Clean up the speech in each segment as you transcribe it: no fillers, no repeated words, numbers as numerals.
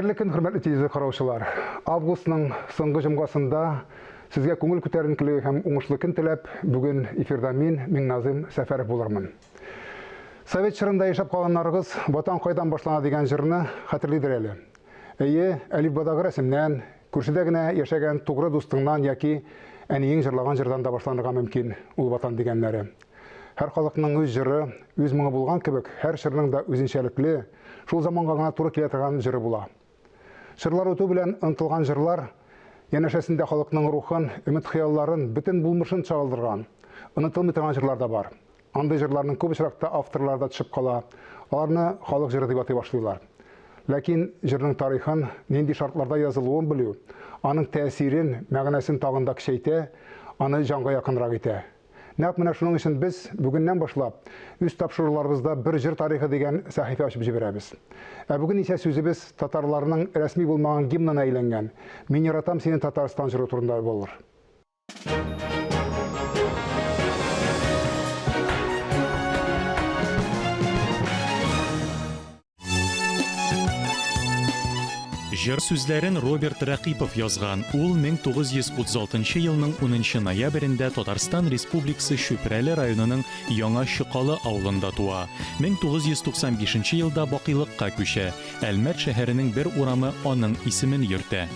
Хәерле көн, хөрмәтле телевизор караучылар. Августның соңгы җомгасында сезгә күңел күтәренкелеге һәм уңышлы көн теләп, бүген эфирда мин, Миңназыйм Сәфәров булырмын. Совет чорында яшәп калганнарыгыз Ватан кайдан башлана дигән җырны хәтерлидер әле. Әйе, әлифбадагы рәсемнән, күршедә генә яшәгән тугры дустыңнан яки әниең җырлаган җырдан да башланырга мөмкин ул Ватан дигәннәре. Һәр халыкның үз җыры, үз моңы булган кебек, һәр чорның да үзенчәлекле, шул заманга гына туры килә торган җыры була. Чорлар үтү белән онытылган җырлар янәшәсендә халыкның рухын, өмет-хыялларын, бөтен булмышын чагылдырган, онытылмый торган җырлар да бар. Андый җырларның күп очракта авторлары да төшеп кала, аларны халык җыры дип атый башлыйлар. Ләкин җырның тарихын, нинди шартларда язылуын белү, аның тәэсирен, мәгънәсен тагын да көчәйтә, аны җанга якынрак итә. Нәкъ менә шуның өчен без, бүгеннән башлап, үз тапшыруларыбызда Бер җыр тарихы дигән сәхифә ачып җибәрәбез. Ә бүген исә сүзебез татарларның рәсми булмаган гимнына әйләнгән Мин яратам сине, Татарстан җыры турында булыр. Җыр сүзләрен Роберт Рәкыйпов язган. Ул 1936 елның 10 ноябрендә Татарстан Республикасы Чүпрәле районының Яңа Чокалы авылында туа. 1995 елда бакыйлыкка күчә. Әлмәт шәһәренең бер урамы аның исемен йөртә.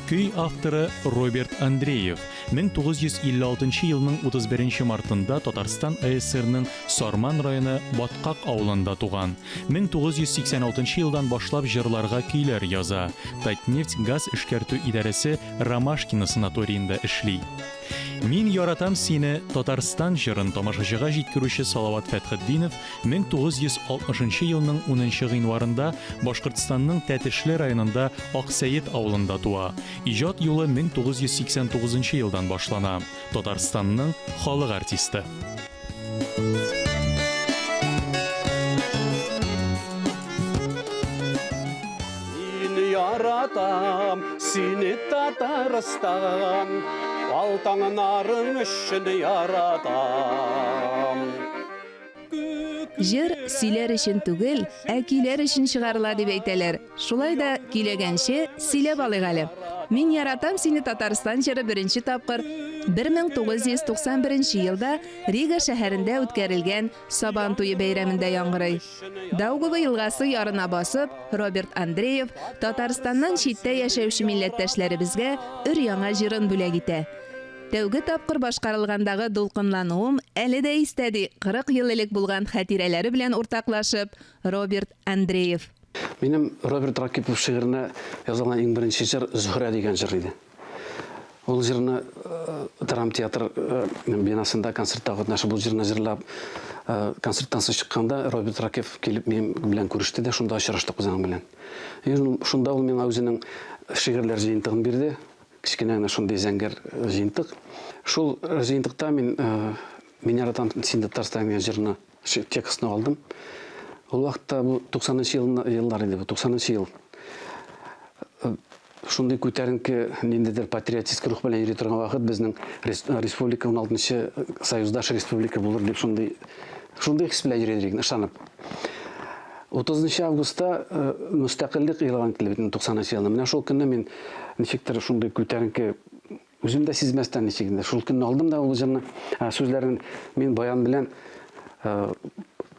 Көй авторы Роберт Андреев. 1956 елның 31 мартында Татарстан АССРның Сарман районы Баткак авылында туган. 1986 елдан башлап җырларга көйләр яза. Татнефть газ эшкәртү идарәсе Ромашкино санаториенда эшли. Мин яратам сине, Татарстан җырын тамашачыга җиткерүче Салават Фәтхетдинов 1960 елның 10 гыйнварында Башкортстанның Тәтешле районында Аксәет авылында туа. Иҗат юлы 1989 елдан башлана. Татарстанның халык артисты. Мин яратам сине, Татарстан, Ал таңнарың өчен яратам. Җыр сөйләр өчен түгел, ә көйләр өчен чыгарыла дип әйтәләр. Шулай да көйләгәнче, сөйләп алыйк әле. Мин яратам сине, Татарстан җыры беренче тапкыр 1991 елда Рига шәһәрендә үткәрелгән Сабан туе бәйрәмендә яңгырый. Даугава елгасы ярына басып, Роберт Андреев Татарстаннан читтә яшәүче милләттәшләребезгә өр-яңа җырын бүләк итә. Тәүге тапкыр башкарылгандагы дулкынлануым әле дә истә, ди 40 ел элек булган хатирәләре белән уртаклашып Роберт Андреев. Минем Роберт Ракипов шигыренә язылган иң беренче җыр Зөһрә дигән җыр иде. Ул җырны драмтеатр бинасында концертта катнашып, ул җырны җырлап, концерттан соң чыкканда Роберт Ракипов килеп минем белән күреште дә, шунда очраштык без аның белән. И шунда ул миңа үзенең шигырьләр җыентыгын бирде. Кечкенә генә шундый зәңгәр җыентык. Шул җыентыкта мин Мин яратам син Татарстан дигән җырны текстны алдым. Ул вакытта бу 90 нчы еллар иде, бу 90 нчы ел. Шундый күтәренке ниндидер патриотический рух белән йөри торган вакыт, безнең республика 16 союздаш республика булыр дип шундый шундый хис белән йөри идек, ышанып. 30 августта мөстәкыйльлек игълан ителде бит 90 елны. Менә шул көнне мин ничектер шундый күтәренке Үзем дә сизмәстән ничек инде шул көнне алдым да ул җырны, сүзләрен мин баян белән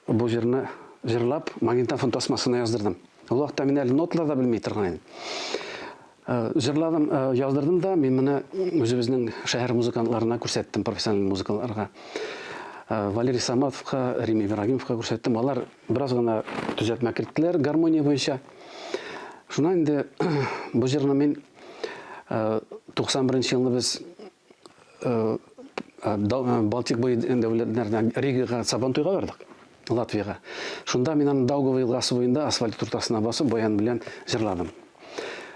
бу җырны җырлап магнитофон тасмасына яздырдым. Ул вакытта мин әле ноталар да белми торган идем. Җырладым, яздырдым да мин моны үзебезнең шәһәр музыкантларына күрсәттем, профессиональ музыкантларга. Валерий Саматовка, Рим Ибрагимовка күрсәттем. Алар бераз гына төзәтмә керттеләр гармония буенча. Шуннан инде бу җырны мин 91 елны без Балтик буе дәүләтләренә Ригага Сабантуйга бардык, Латвиягә. Шунда мин аны Даугава елгасы буенда асфальт уртасына басып баян белән җырладым.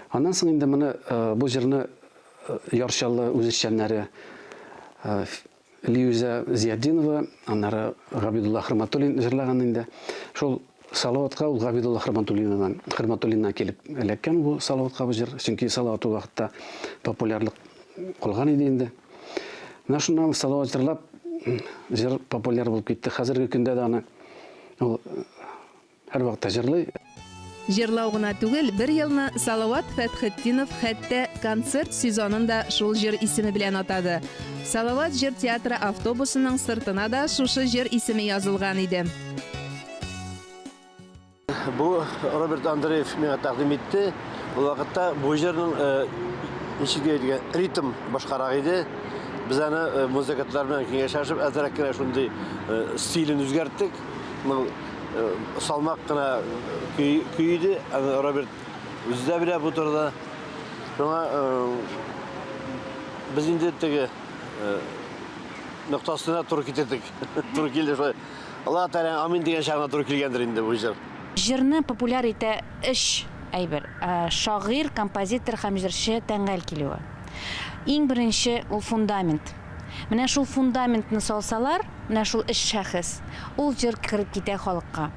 Аннан соң инде моны бу җырны Яр Чаллы үзешчәннәре Лиюзә Зиятдинова, аннары Габидулла Хөрмәтуллин җырлаган инде. Шул Салаватка ул Габидулла Хөрмәтуллиннан, Хөрмәтуллиннан килеп эләккән бу Салаватка бу җыр. Чөнки Салават ул вакытта популярлык калган иде инде. Менә шуннан Салават җырлап, җыр популяр булып китте. Хәзерге көндә дә аны ул Һәрвакытта җырлый. Җырлау гына түгел, бер елны Салават Фәтхетдинов хәтта концерт сезонын да шул җыр исеме белән атады. Салават җыр театры автобусының сыртына да шушы җыр исеме язылган иде. Бу Роберт Андреев миңа тәкъдим итте. Ул вакытта бу җырның ничек дип әйтергә, ритм башкарак иде. Без аны музыкантлар белән киңәшләшеп, әзрәк кенә шундый стилен үзгәрттек. Салмак кына көй иде. Аны Роберт үзе дә белә бу турыда. Шуңа без инде теге ноктасына туры китердек. Туры килде шулай. Аллаһ Тәгаләнең амин дигән чагына туры килгәндер инде бу җыр. Җырны популяр итә өч әйбер. Шагыйрь, композитор һәм җырчы тәңгәл килүе. Иң беренче ул фундамент. Менә шул фундаментны салсалар, менә шул өч шәхес, ул җыр кереп китә халыкка.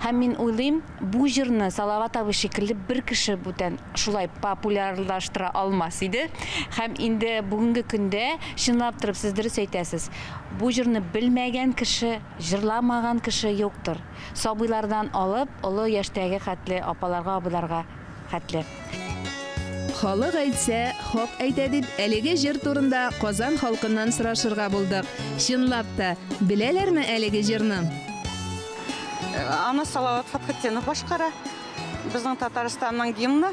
Һәм мин уйлыйм, бу җырны Салават абый шикелле бер кеше бүтән шулай популярлаштыра алмас иде. Һәм инде бүгенге көндә, чынлап торып, сез дөрес әйтәсез, бу җырны белмәгән кеше, җырламаган кеше юктыр. Сабыйлардан алып, олы яшьтәге хәтле апаларга, абыйларга хәтле. Халык әйтсә, хак әйтә дип, әлеге җыр турында Казан халкыннан сорашырга булдык. Чынлап та, беләләрме әлеге җырны? Аны Салават Фәтхетдинов башкара. Безнең Татарстанның гимны.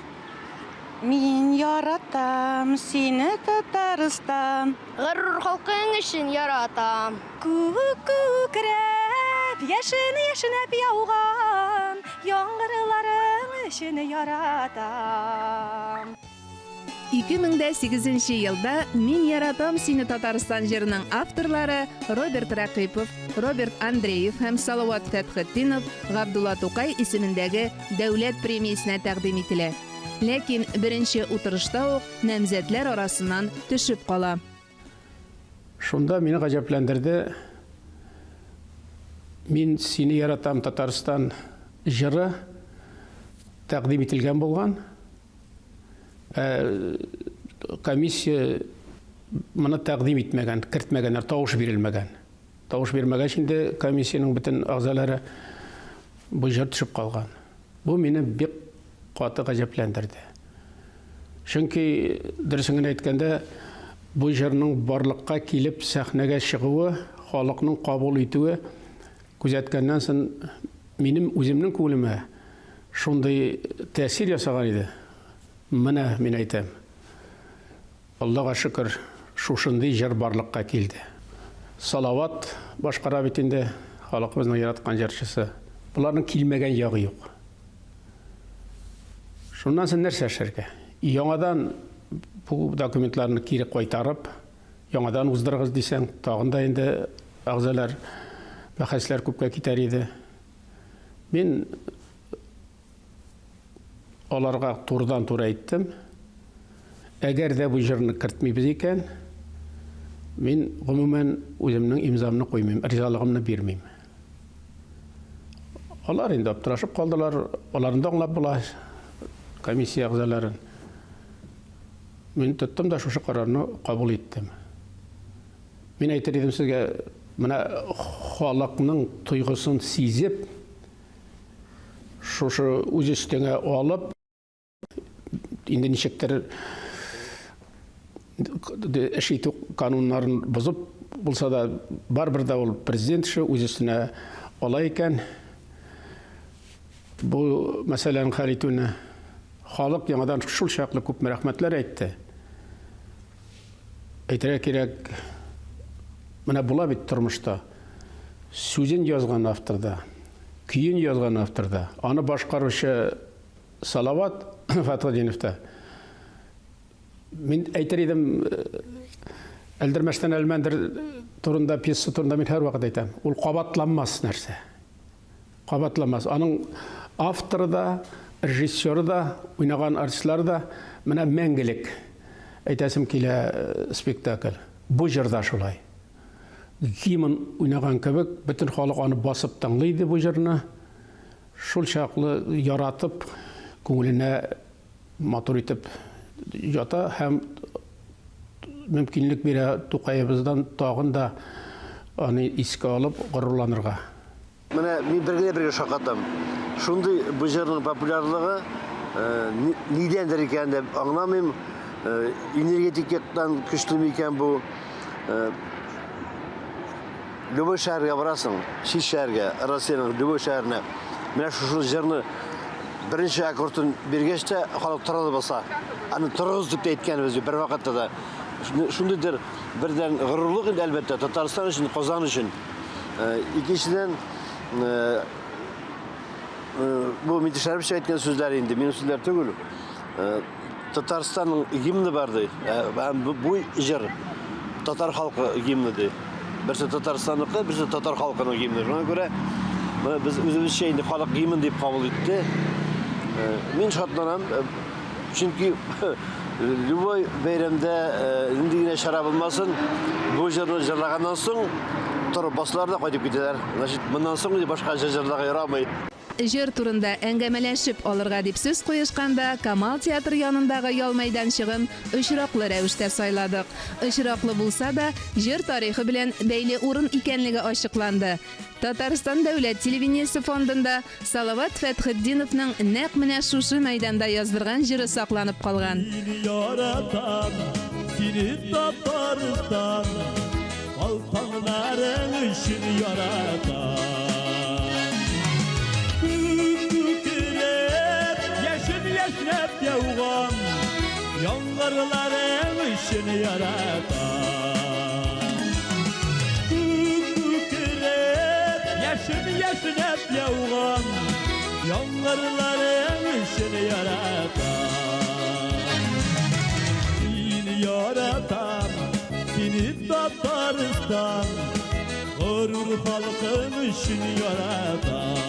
Мин яратам сине, Татарстан. Горур халкың өчен яратам. Күк күкрәп, яшен яшенәп яуган яңгырларың өчен яратам. 2008 елда «Мин яратам сине, Татарстан» җырының авторлары Роберт Рәкыйпов, Роберт Андреев һәм Салават Фәтхетдинов Габдулла Тукай исемендәге дәүләт премиясенә тәкъдим ителә. Ләкин беренче утырышта ук намзәтләр арасыннан төшеп кала. Шунда мине гаҗәпләндерде. Мин сине яратам, Татарстан җыры тәкъдим ителгән булган. Комиссия моны тәкъдим итмәгән, кертмәгәннәр, тавыш бирелмәгән. Тавыш бирмәгәч инде комиссиянең бөтен әгъзалары бу җыр төшеп калган. Бу мине бик каты гаҗәпләндерде. Чөнки, дөресен генә әйткәндә, бу җырның барлыкка килеп сәхнәгә чыгуы, халыкның кабул итүе күзәткәннән соң минем үземнең күңелемә шундый тәэсир ясаган иде. Менә мин әйтәм, Аллага шөкер, шушындый җыр барлыкка килде. Салават башкара бит инде, халкыбызның яраткан җырчысы. Боларның килмәгән ягы юк. Шуннан соң нәрсә эшләргә? Яңадан бу документларны кире кайтарып, яңадан уздырыгыз дисәң, тагын да инде әгъзалар, бәхәсләр күпкә китәр иде. Мин аларга турыдан-туры әйттем. Әгәр дә бу җырны кертмибез икән, мин гомумән үземнең имзамны куймыйм, ризалыгымны бирмим. Алар инде аптырашып калдылар, аларны да аңлап була, комиссия әгъзаларын. Мин тоттым да шушы карарны кабул иттем. Мин әйтер идем сезгә, менә халыкның тойгысын сизеп, шушы үз өстеңә алып, инде ничектер эш итү кануннарын бозып булса да, барыбер дә ул президент эше үз өстенә ала икән. Бу мәсьәләне хәл итүне халык яңадан шул чаклы күп рәхмәтләр әйтте. Әйтергә кирәк, менә була бит тормышта. Сүзен язган авторда, көен язган авторда, аны башкаручы Салават Фәтхетдинов та. Мин әйтер идем, Әлдермәштән Әлмәндер турында, пьеса турында мин һәрвакыт әйтәм. Ул кабатланмас нәрсә. Кабатланмас. Аның авторы да, режиссеры да, уйнаган артистлары да менә мәңгелек әйтәсем килә спектакль. Бу җырда шулай. Гимн уйнаган кебек, бөтен халык аны басып тыңлый иде бу җырны. Шул чаклы яратып, күңеленә матур итеп ята һәм мөмкинлек бирә Тукаебыздан тагын да аны искә алып горурланырга. Менә мин бер генә бергә шаккатам. Шундый бу җырның популярлыгы нидәндер икәнен дә аңламыйм. Энергетик яктан көчле микән бу? Любой шәһәргә барасың, чит шәһәргә, Россиянең любой шәһәренә. Менә шушы җырны беренче аккордын биргәч тә халык тора да баса. Аны торыгыз дип тә әйткәнебез юк бервакытта да. Шундыйдыр бердән горурлык инде, әлбәттә, Татарстан өчен, Казан өчен. Икенчедән, бу Минтимер Шәрипович әйткән сүзләр инде, минем сүзләр түгел. Татарстанның гимны бар ди. Һәм бу җыр татар халкы гимны ди. Берсе Татарстанныкы, берсе татар халкының гимны. Шуңа күрә моны без үзебезчә инде халык гимн дип кабул итте. Мин шатланам, чөнки любой бәйрәмдә нинди генә чара булмасын, бу җырны җырлаганнан соң торып басалар да кайтып китәләр. Значит, моннан соң инде башка җыр җырларга ярамый. Җыр турында әңгәмәләшеп алырга дип сүз куешканда, Камал театры янындагы ял мәйданчыгын очраклы рәвештә сайладык. Очраклы булса да, җыр тарихы белән бәйле урын икәнлеге ачыкланды. Татарстан дәүләт телевидениесе фондында Салават Фәтхетдиновның нәкъ менә шушы мәйданда яздырган җыры сакланып калган. Сине яратам, сине Татарстан, Алтыннарың өчен яратам. Күк күкрәп, яшен яшьнәп яуган яңгырларың өчен яратам. Күк күкрәп, яшен яшьнәп яуган яңгырларың өчен яратам. Сине яратам, сине Татарстан, горур халкым өчен яратам.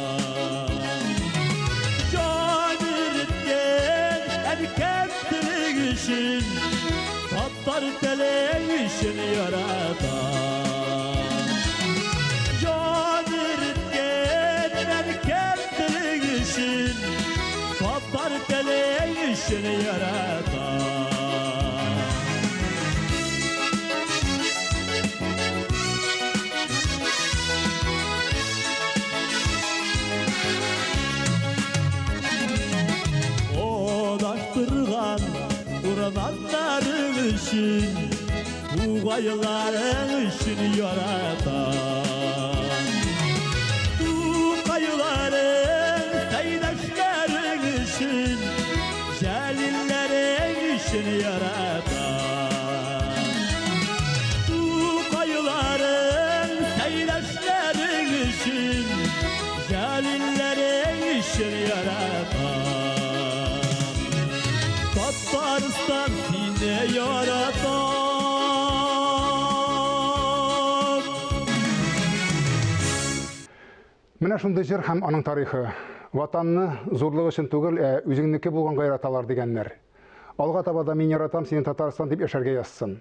Җан иреткән әнкәм телең өчен, татар телең өчен яратам. Җан иреткән әнкәм телең өчен, татар телең өчен яратам. Одаштырган урманнарың өчен, тугайларың өчен яратам. Тукайларың, Сәйдәшләрең өчен, Җәлилләрең өчен яратам. Тукайларың, Сәйдәшләрең өчен, Җәлилләрең өчен яратам. Татарстан, сине яратам. Менә шундый җыр һәм аның тарихы. Ватанны зурлыгы өчен түгел, ә үзеңнеке булганга яраталар дигәннәр. Алга таба да мин яратам сине Татарстан дип яшәргә язсын.